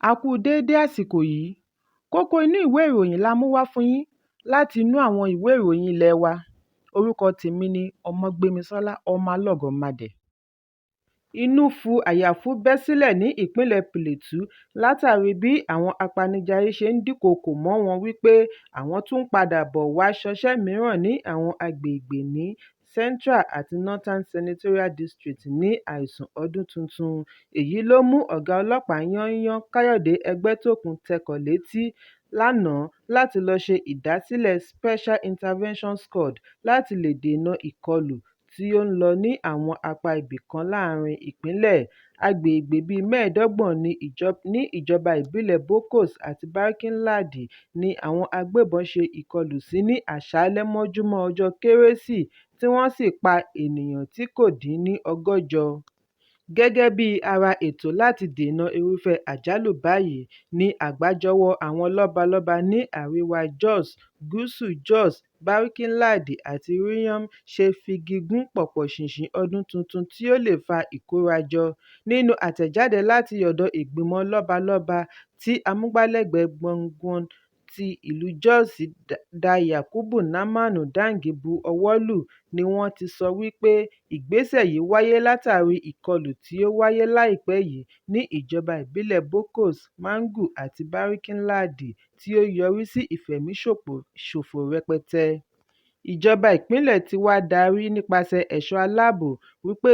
A kú déédé àsìkò yìí. Kókó inú ìwé ìròyìn la mú wá fún yín láti inú àwọn ìwé ìròyìn ilé wa. Orúkọ tèmi ni Ọmọgbémisọ́lá Ọmọlọ́gọ̀mádẹ. Inú fu àyàfu bẹ́ sílẹ̀ ní ìpínlẹ̀ Plateau látàrí bí àwọn apanijayé ṣe ń dúnkookò mọ́ wọn wípé àwọn tún ń padà bọ̀ wá ṣọṣẹ́ mìíràn ní àwọn agbègbè ní Central àti Northern Senatorial Districts ní àìsùn ọdún tuntun. Èyí ló mú ọ̀gá ọlọ́pàá yányán Káyọ̀dé Ẹgbẹ́tókun tẹkọ̀ létí lánàá láti lọ ṣe ìdásílẹ̀ Special Intervention Squad láti lè dènà ìkọlù tí ó ń lọ ní àwọn apá ibì kan láàrin ìpínlẹ̀. Agbègbè bíi 25 ní ìjọba ìbílẹ̀ Bokkos àti Barkin Ladi ni àwọn agbébọn ṣe ìkọlù sí ní àṣálẹ́ mọ́júmọ́ ọjọ́ Kérésì tí wọ́n sì pa ènìyàn tí kò dín ní 160. Gẹ́gẹ́ bí ara ètò láti dènà irúfẹ́ àjálù báyìí ní àgbájọwọ́ àwọn lọ́balọ́ba ní àríwá Jos, gúúsù Jos, Barkin Ladi àti Riyom ṣe figi gún pọ̀pọ̀ṣìnṣìn ọdún tuntun tí ó lè fa ìkórajọ. Nínú àtẹ̀jáde láti ọ̀dọ̀ ìgbìmọ̀ lọ́balọ́ba tí amúgbálẹ́gbẹ̀ẹ́ Gbọ̀ngán ti ìlú Jos Da Yakubu Namanu Dang bu ọwọ́ lù ní wọ́n ti sọ wípé ìgbésẹ̀ yìí wáyé látàrí ìkọlù tí ó wáyé láìpẹ́ yìí ní ìjọba ìbílẹ̀ Bokkos, Mangu àti Barkin Ladi tí ó yọrí sí ìfẹ̀míṣòfò rẹpẹtẹ. Ìjọba ìpínlẹ̀ ti wá darí nípasẹ̀ ẹ̀ṣọ́ aláàbò wípé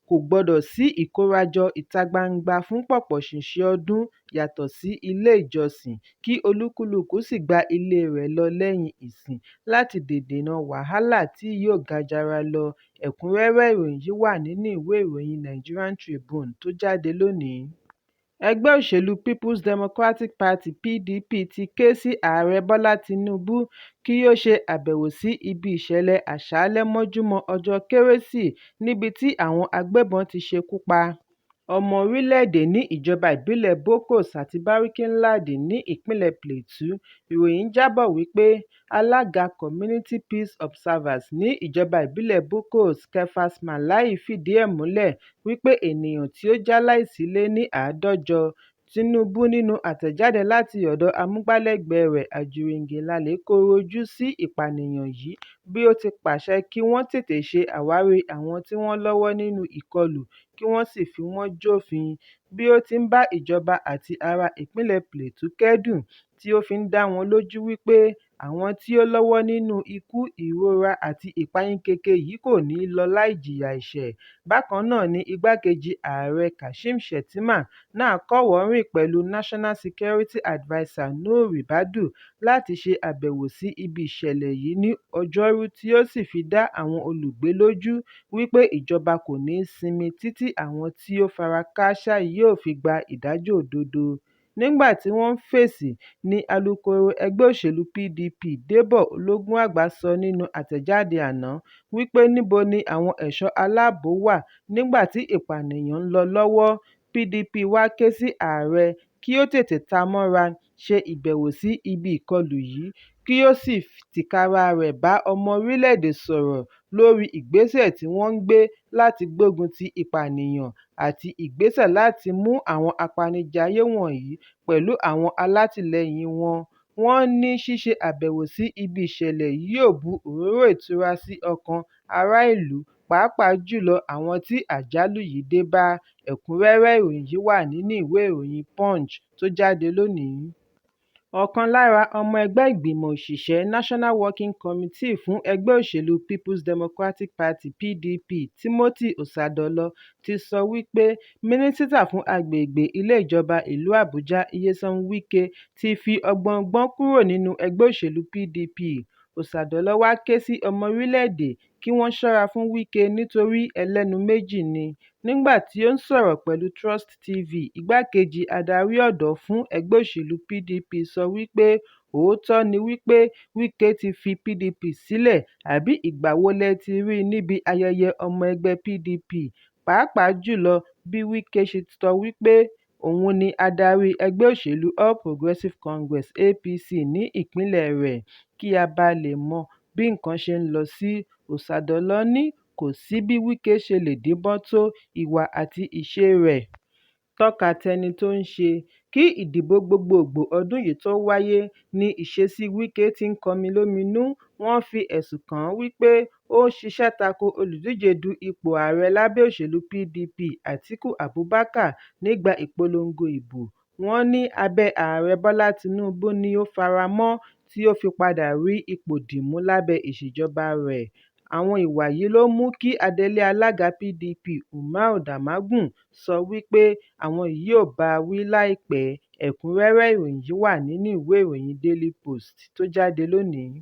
kò gbọdọ̀ sí ìkórajọ ìta-gbangba fún pọ̀pọ̀ṣìnṣìn ọdún yàtọ̀ sí ilé ìjọsìn, kí olúkúlùkù sì gba ilée rẹ̀ lọ lẹ́yìn ìsìn láti lè dènà wàhálà tí yóò gajara lọ. Ẹ̀kúnrẹ́rẹ́ ìròyìn yìí wà nínú ìwé ìròyìn Nigerian Tribune tó jáde lónìí. Ẹgbẹ́ òṣèlú People's Democratic Party (PDP) ti ké sí Ààrẹ Bọ́lá Tinubu kí ó ṣe àbẹ̀wò sí ibi ìṣẹ̀lẹ̀ àṣálẹ́ mọ́júmọ́ ọjọ́ Kérésì níbi tí àwọn agbébọn ti ṣekú pa ọmọ orílẹ̀-èdè ní ìjọba ìbílẹ̀ Bokkos àti Barkin Ladi ní ìpínlẹ̀ Plateau. Ìròyìn jábọ̀ wípé alága Community Peace Observers ní ìjọba ìbílẹ̀ Bokkos, Kefas Malai fìdí ẹ̀ múlẹ̀ wípé ènìyàn tí ó jáláìsí lé ní 150. Tinubu nínú àtẹ̀jáde láti ọ̀dọ̀ amúgbálẹ́gbẹ̀ẹ́ rẹ̀ Ajuri Ngelale kọ̀rọ̀ ojú sí ìpànìyàn yìí bí ó ti pàṣẹ kí wọ́n tètè ṣe àwárí àwọn tí wọ́n lọ́wọ́ nínú ìkọlù kí wọ́n sì fi wọ́n jófin, bí ó ti ń bá ìjọba àti ará ìpínlẹ̀ Plateau kẹ́dùn tí ó fi ń dá wọn lójú wípé àwọn tí ó lọ́wọ́ nínú ikú, ìrora àti ìpayínkeke yìí kò ní lọ láì jìyà ẹ̀ṣẹ̀. Bákan náà ni igbá-kejì ààrẹ Kashim Shettima náà kọ́wọ̀ọ́rìn pẹ̀lú National Security Adviser Nuhu Ribadu láti ṣe àbẹ̀wò sí ibi ìṣẹ̀lẹ̀ yìí ní Ọjọ́rú tí ó sì fi dá àwọn olùgbé lójú wípé ìjọba kò ní sinmi títí àwọn tí ó fara kááṣá yóò fi gba ìdájọ́ òdodo. Nígbà tí wọ́n ń fèsì ní alukoro ẹgbẹ́ òṣèlú PDP, Débọ̀ Ológúnàgbà sọ nínú àtẹ̀jáde àná wípé níbo ni àwọn ẹ̀ṣọ́ aláàbò wà nígbà tí ìpànìyàn ń lọ lọ́wọ́. PDP wá ké sí ààrẹ kí ó tètè ta mọ́ra ṣe ìbẹ̀wò sí ibi ìkọlù yìí kí ó sì tìkára rẹ̀ bá ọmọ orílẹ̀-èdè sọ̀rọ̀ lórí ìgbésẹ̀ tí wọ́n ń gbé láti gbógun ti ìpànìyàn àti ìgbésẹ̀ láti mú àwọn apanijayé wọ̀nyí pẹ̀lú àwọn alátìlẹ́yìn wọn. Wọ́n ní ṣíṣe àbẹ̀wò sí ibi ìṣẹ̀lẹ̀ yìí yóò bu òróró ìtura sí ọkàn ará ìlú pàápàá jù lọ àwọn tí àjálù yìí dé bá. Ẹ̀kúnrẹ́rẹ́ ìròyìn yìí wà nínú ìwé ìròyìn Punch tó jáde lónìí. Ọ̀kan lára ọmọ ẹgbẹ́ ìgbìmọ̀ òṣìṣẹ́ National Working Committee fún ẹgbẹ́ òṣèlú People's Democratic Party (PDP), Timothy Osadolo, ti sọ wípé Mínísítà fún Agbègbè, Ilé Ìjọba ìlú Àbújá, Nyesom Wike, ti fi ọgbọ́ngbọ́n kúrò nínú ẹgbẹ́ òṣèlú PDP. Osadolo wá ké sí ọmọ orílẹ̀-èdè kí wọ́n ṣọ́ra fún Wike nítorí "ẹlẹ́nu méjì" ni. Nígbà tí ó ń sọ̀rọ̀ pẹ̀lú Trust TV, igbá-kejì adarí ọ̀dọ́ fún ẹgbẹ́ òṣèlú PDP sọ wípé òótọ́ ni wípé Wike ti fi PDP sílẹ̀ àbí ìgbà wo lẹ ti rí i níbi ayẹyẹ ọmọ ẹgbẹ́ PDP, pàápàá jù lọ bí Wike ṣe sọ wípé òun ni adarí ẹgbẹ́ òṣèlú All Progressive Congress (APC) ní ìpínlẹ̀ rẹ̀, kí a ba lè mọ bí nǹkan ṣe ń lọ sí. Osadolo ní kò sí bí Wike ṣe lè díbọ́n tó, ìwà àti ìṣe rẹ̀. Tọ́ka tẹni tó ń ṣe. Kí ìdìbò gbogboògbò ọdún yìí tó wáyé ni ìṣesí Wike ti ń kọni lóminú. Wọ́n fi ẹ̀sùn kàn án wípé ó ń ṣiṣẹ́ tako olùdíje du ipò ààrẹ lábẹ́ òṣèlú PDP, Atiku Abubakar, nígbà ìpolongo ìbò. Wọ́n ní abẹ́ Ààrẹ Bọ́lá Tinubu ni ó fara mọ́ tí ó fi padà rí ipò dìmú lábẹ́ ìṣèjọba rẹ̀. Àwọn ìwà yìí ló mú kí adelé alága PDP, Umar Damagum, sọ wípé àwọn yóò bá a wí láìpẹ́. Ẹ̀kúnrẹ́rẹ́ ìròyìn yìí wà nínú ìwé ìròyìn Daily Post tó jáde lónìí.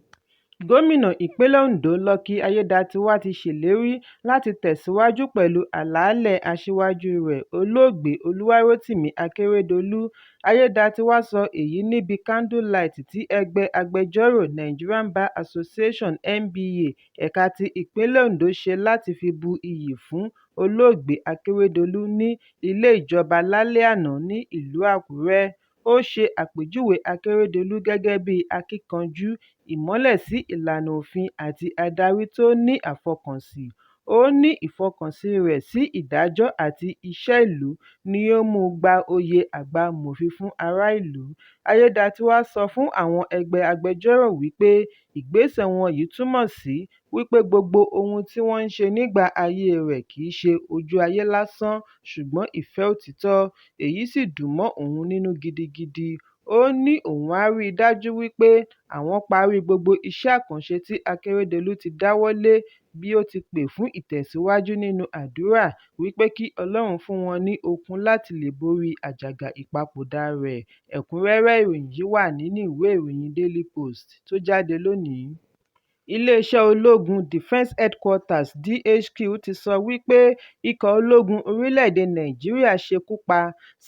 Gómìnà ìpínlẹ̀ Ondo Lucky Aiyedatiwa ti ṣèlérí láti tẹ̀síwájú pẹ̀lú àlàálẹ̀ aṣíwájú rẹ̀, Olóògbé Olúwarótìmí Akeredolu. Aiyedatiwa sọ èyí níbi Candle Light tí ẹgbẹ́ agbẹjọ́rò Nigerian Bar Association (NBA) ẹ̀ka ti ìpínlẹ̀ Ondo ṣe láti fi bu iyì fún Olóògbé Akeredolu ní Ilé Ìjọba lálẹ́ àná ní ìlú Àkúrẹ́. Ó ṣe àpèjúwe Akeredolu gẹ́gẹ́ bíi "akíkanjú, ìmọ́lẹ̀ sí ìlànà òfin àti adarí tó ní àfọkànsìn". Ó ní ìfọkànsìn rẹ̀ sí ìdájọ́ àti iṣẹ́ ìlú ni ó mú u gba oyè Àgbà Amòfin fún Ará ìlú. Aiyedatiwa sọ fún àwọn ẹgbẹ́ agbẹjọ́rò wípé ìgbésẹ̀ wọn yìí túmọ̀ sí wípé gbogbo ohun tí wọ́n ṣe nígbà ayée rẹ̀ kì í ṣe ojú ayé lásán ṣùgbọ́n ìfẹ́ òtítọ́, èyí sì dùn mọ́ òun nínú gidigidi. Ó ní òun á rí i dájú wípé àwọn parí gbogbo iṣẹ́ àkànṣe tí Akeredolu ti dáwọ́ lé bí ó ti pè fún ìtẹ̀síwájú nínú àdúrà wípé kí Ọlọ́run fún wọn ní okun láti lè borí àjàgà ìpapòdà rẹ̀. Ẹ̀kúnrẹ́rẹ́ ìròyìn yìí wà nínú ìwé ìròyìn Daily Post tó jáde lónìí. Iléeṣẹ́ ológun Defence Headquarters (DHQ) ti sọ wípé ikọ̀ ológun orílẹ̀-èdè Nàìjíríà ṣekú pa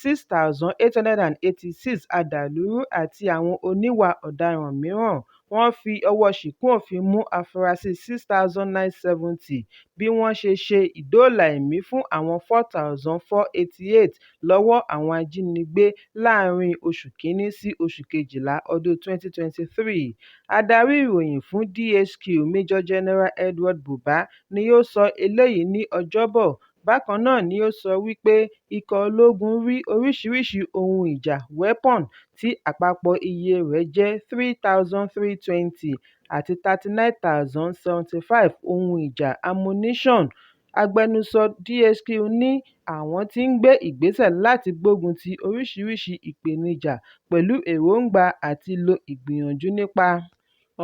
6,886 adàlúrú àti àwọn oníwà ọ̀daràn mìíràn, wọ́n fi ọwọ́ ṣìkún òfin mú afurasí 6,970 bí wọ́n ṣe ṣe ìdóòlà ẹ̀mí fún àwọn 4,488 lọ́wọ́ àwọn ajínigbé láàárín oṣù Kínní sí oṣù Kejìlá ọdún 2023. Adarí ìròyìn fún DHQ, Major General Edward Buba ni ó sọ eléyìí ní Ọjọ́bọ̀. Bákan náà ni ó sọ wípé ikọ̀ ológun rí oríṣiríṣi ohun ìjà "weapon" tí àpapọ̀ iye rẹ̀ jẹ́ 3,320 àti 39,075 ohun ìjà "ammunition". Agbẹnusọ DHQ ní àwọn ti ń gbé ìgbésẹ̀ láti gbógun ti oríṣiríṣi ìpèníjà pẹ̀lú èròńgbà àti lo ìgbìyànjú nípa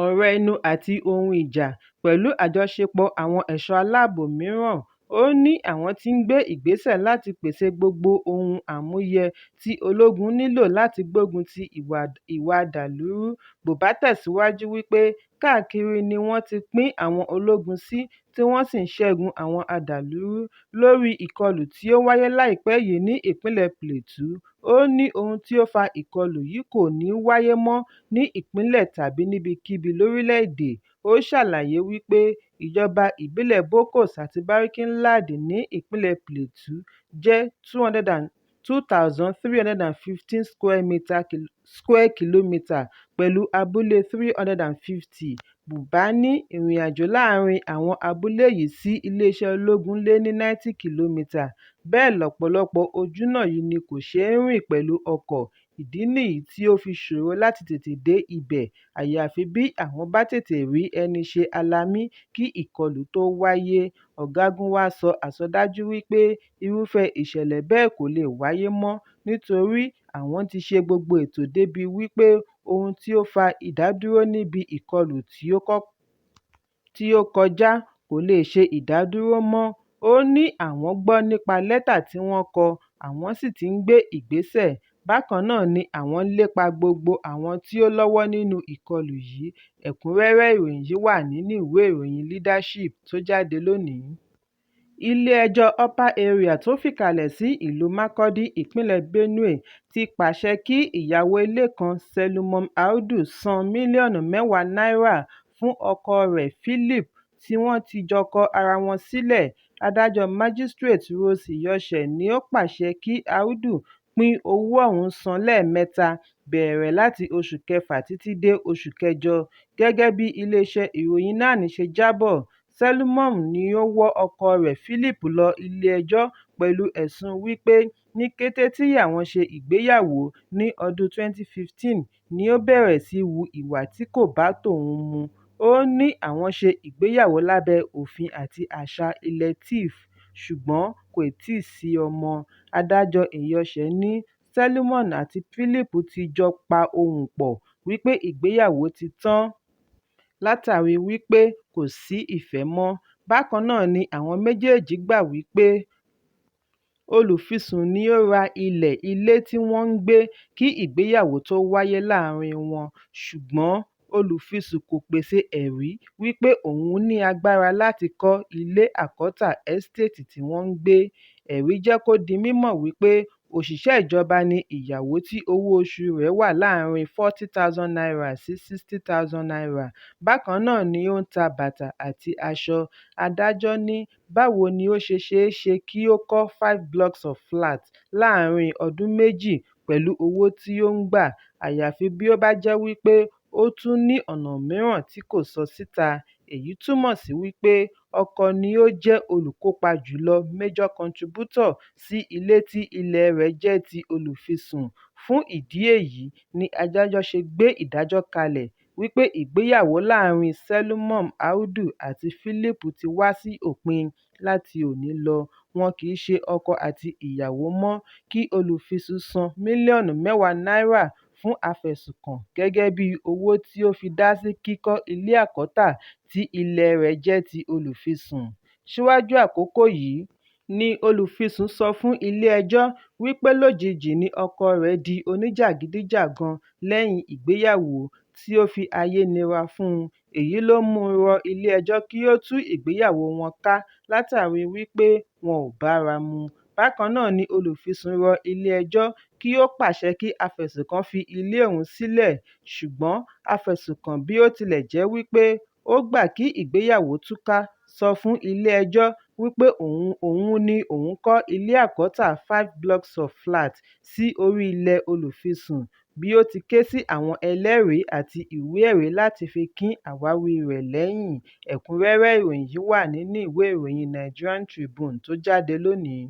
ọ̀rọ̀ ẹnu àti ohun ìjà, pẹ̀lú àjọṣepọ̀ àwọn ẹ̀ṣọ́ aláàbò mìíràn. Ó ní àwọn ti ń gbé ìgbésẹ̀ láti pèsè gbogbo ohun àmúyẹ tí ológun nílò láti gbógun ti ìwà adàlúrú. Buba tẹ̀síwájú wípé káàkiri ni wọ́n ti pín àwọn ológun sí tí wọ́n sì ń ṣẹ́gun àwọn adàlúrú. Lórí ìkọlù tí ó wáyé láìpẹ́ yìí ní ìpínlẹ̀ Plateau, ó ní ohun tí ó fa ìkọlù yìí kò ní wáyé mọ́ ní ìpínlẹ̀ tàbí níbikíbi lórílẹ̀-èdè. Ó ṣàlàyé wípé ìjọba ìbílẹ̀ Bokkos àti Barkin Ladi ní ìpínlẹ̀ Plateau jẹ́ 2,315 square kilometre pẹ̀lú abúlé 350. Buba ní ìrìnàjò láàárín àwọn abúlé yìí sí iléeṣẹ́ ológun lé ní 90 kìlómítà, bẹ́ẹ̀ lọ̀pọ̀lọpọ̀ ojúnà yìí ni kò ṣe é rìn pẹ̀lú ọkọ̀, ìdí nìyí tí ó fi ṣòro láti tètè dé ibẹ̀ àyàfi bí àwọn bá tètè rí ẹni ṣe alamí kí ìkọlù tó wáyé. Ọ̀gágun wá sọ àsọdájú wípé irúfẹ́ ìṣẹ̀lẹ̀ bẹ́ẹ̀ kò lè wáyé mọ́ nítorí àwọn ti ṣe gbogbo ètò débìí wípé ohun tí ó fa ìdádúró níbi ìkọlù tí ó kọjá kò lè ṣe ìdádúró mọ́. Ó ní àwọn gbọ́ nípa lẹ́tà tí wọ́n kọ, àwọn sì ti ń gbé ìgbésẹ̀. Bákan náà ni àwọn ń lépa gbogbo àwọn tí ó lọ́wọ́ nínú ìkọlù yìí. Ẹ̀kúnrẹ́rẹ́ ìròyìn yìí wà nínú ìwé ìròyìn Leadership tó jáde lónìí. Ilé-ẹjọ́ Upper Area tó fìkàlẹ̀ sí ìlú Makurdi, ìpínlẹ̀ Benue, ti pàṣẹ kí ìyàwó ilé kan, Solomon Audu, san mílíọ̀nù mẹ́wàá náírà fún ọkọ rẹ̀ Philip tí wọ́n ti jọ kọ ara wọn sílẹ̀. Adájọ́ Májísíréètì Rose Iyorshe ni ó pàṣẹ kí Audu pín owó ọ̀hún san lẹ́ẹ̀mẹ́ta bẹ̀rẹ̀ láti oṣù kẹfà títí dé oṣù kẹjọ. Gẹ́gẹ́ bí ilé-iṣẹ́ ìròyìn NAN ṣe jábọ̀, Solomon ni ó wọ́ ọkọ rẹ̀ Philip lọ ilé-ẹjọ́ pẹ̀lú ẹ̀sùn wípé ní kété tí àwọn ṣe ìgbéyàwó ní ọdún 2015 ni ó bẹ̀rẹ̀ sí hu ìwà tí kò bá tòun mu. Ó ní àwọn ṣe ìgbéyàwó lábẹ́ òfin àti àṣà ilẹ̀ Tiv ṣùgbọ́n kò tíì sí ọmọ. Adájọ́ Keyoshe ní Solomon àti Philip ti jọ pa ohùn pọ̀ wípé ìgbéyàwó ti tán látàríi wípé kò sí ìfẹ́ mọ́. Bákan náà ni àwọn méjèèjì gbà wípé olùfisùn ni ó ra ilẹ̀ ilé tí wọ́n ń gbé kí ìgbéyàwó tó wáyé láàárín wọn, ṣùgbọ́n olùfisùn kò pèsè ẹ̀rí wípé òun ní agbára láti kọ́ ilé Àkọ́tà Ẹ́sítéètì tí wọ́n ń gbé. Ẹ̀rí jẹ́ kó di mímọ̀ wípé òṣìṣẹ́ ìjọba ni ìyàwó tí owó oṣù rẹ̀ wà láàárín ₦40,000 sí ₦60,000. Bákan náà ni ó ń ta bàtà àti aṣọ. Adájọ́ ní báwo ni ó ṣe ṣeé ṣe kí ó kọ́ five blocks of flats láàárín ọdún méjì pẹ̀lú owó tí ó ń gbà, àyàfi bí ó bá jẹ́ wípé ó tún ní ọ̀nà mìíràn tí kò sọ síta. Èyí túmọ̀ sí wípé ọkọ ni ó jẹ́ olùkópa jùlọ (major contributor) sí ilé tí ilẹ̀ẹ rẹ̀ jẹ́ ti olùfisùn. Fún ìdí èyí ni adájọ́ ṣe gbé ìdájọ́ kalẹ̀ wípé ìgbéyàwó láàárín Solomon Audu àti Philip ti wá sí òpin láti òní lọ, wọn kì í ṣe ọkọ àti ìyàwó mọ́, kí olùfisùn san mílíọ̀nù mẹ́wàá náírà fún afẹ̀sùnkàn gẹ́gẹ́ bíi owó tí ó fi dá sí kíkọ́ ilé àkọ́tà tí ilẹ̀ẹ rẹ̀ jẹ́ ti olùfisùn. Síwájú àkókò yìí ni olùfisùn sọ fún ilé-ẹjọ́ wípé lójijì ni ọkọ rẹ̀ di oníjàgídíjàgan lẹ́yìn ìgbéyàwó, tí ó fi ayé nira fún un. Èyí ló mú u rọ ilé-ẹjọ́ kí ó tú ìgbéyàwó wọn ká látàríi wípé wọn ò bára mu. Bákan náà ni olùfisùn rọ ilé-ẹjọ́ kí ó pàṣẹ kí afẹ̀sùnkàn fi ilé òun sílẹ̀, ṣùgbọ́n afẹ̀sùnkàn bí ó tilẹ̀ jẹ́ wípé ó gbà kí ìgbéyàwó túká sọ fún ilé-ẹjọ́ wípé òun ni òun kọ́ ilé àkọ́tà five blocks of flats sí orí ilẹ̀ olùfisùn, bí ó ti ké sí àwọn ẹlẹ́rìí àti ìwé ẹ̀rí láti fi kín àwáwí rẹ̀ lẹ́yìn. Ẹ̀kúnrẹ́rẹ́ ìròyìn yìí wà nínú ìwé ìròyìn Nigerian Tribune tó jáde lónìí.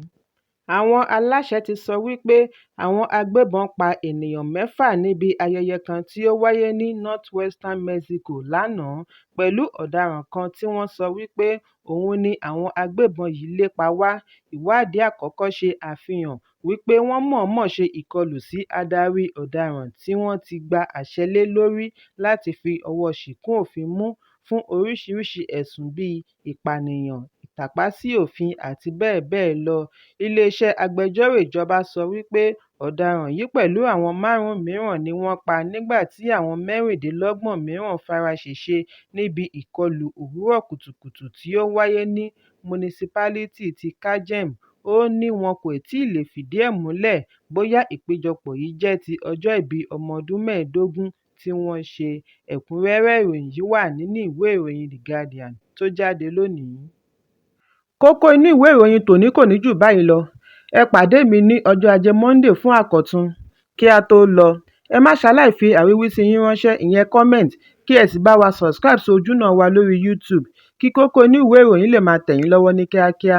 Àwọn aláṣẹ ti sọ wípé àwọn agbébọn pa ènìyàn mẹ́fà níbi ayẹyẹ kan tí ó wáyé ní northwestern Mexico lánàá, pẹ̀lú ọ̀daràn kan tí wọ́n sọ wípé òun ni àwọn agbébọn yìí lépa wá. Ìwádìí àkọ́kọ́ ṣe àfihàn wípé wọ́n mọ̀ọ́mọ̀ ṣe ìkọlù sí adarí ọ̀daràn tí wọ́n ti gba àṣẹ lé lórí láti fi ọwọ́ ṣìkún òfin mú fún oríṣiríṣi ẹ̀sùn bíi ìpànìyàn, ìtàpá sí òfin àti bẹ́ẹ̀ bẹ́ẹ̀ lọ. Iléeṣẹ́ agbẹjọ́rò ìjọba sọ wípé ọ̀daràn yìí pẹ̀lú àwọn márùn-ún mìíràn ni wọ́n pa nígbà tí àwọn 26 mìíràn fara ṣèṣe níbi ìkọlù òwúrọ̀ kùtùkùtù tí ó wáyé ní Municipality ti Kajem. Ó ní wọn kò tíì lè fìdí ẹ̀ múlẹ̀ bóyá ìpéjọpọ̀ yìí jẹ́ ti ọjọ́ ìbí ọmọ ọdún 15 tí wọ́n ṣe. Ẹ̀kúnrẹ́rẹ́ ìròyìn yìí wà nínú ìwé ìròyìn The Guardian tó jáde lónìí. Kókó inú ìwé ìròyìn tòní kò ní jù báyìí lọ. Ẹ pàdé mi ní ọjọ́ Ajé Monday fún àkọ́tún. Kí á tó lọ, ẹ má ṣaláì fi àríwísí yín ránṣẹ́ ìyẹn comment kí ẹ sì bá wa subscribe sí ojúnà wa lórí YouTube kí kókó inú ìwé ìròyìn lè máa tẹ̀ yín lọ́wọ́ ní kíákíá.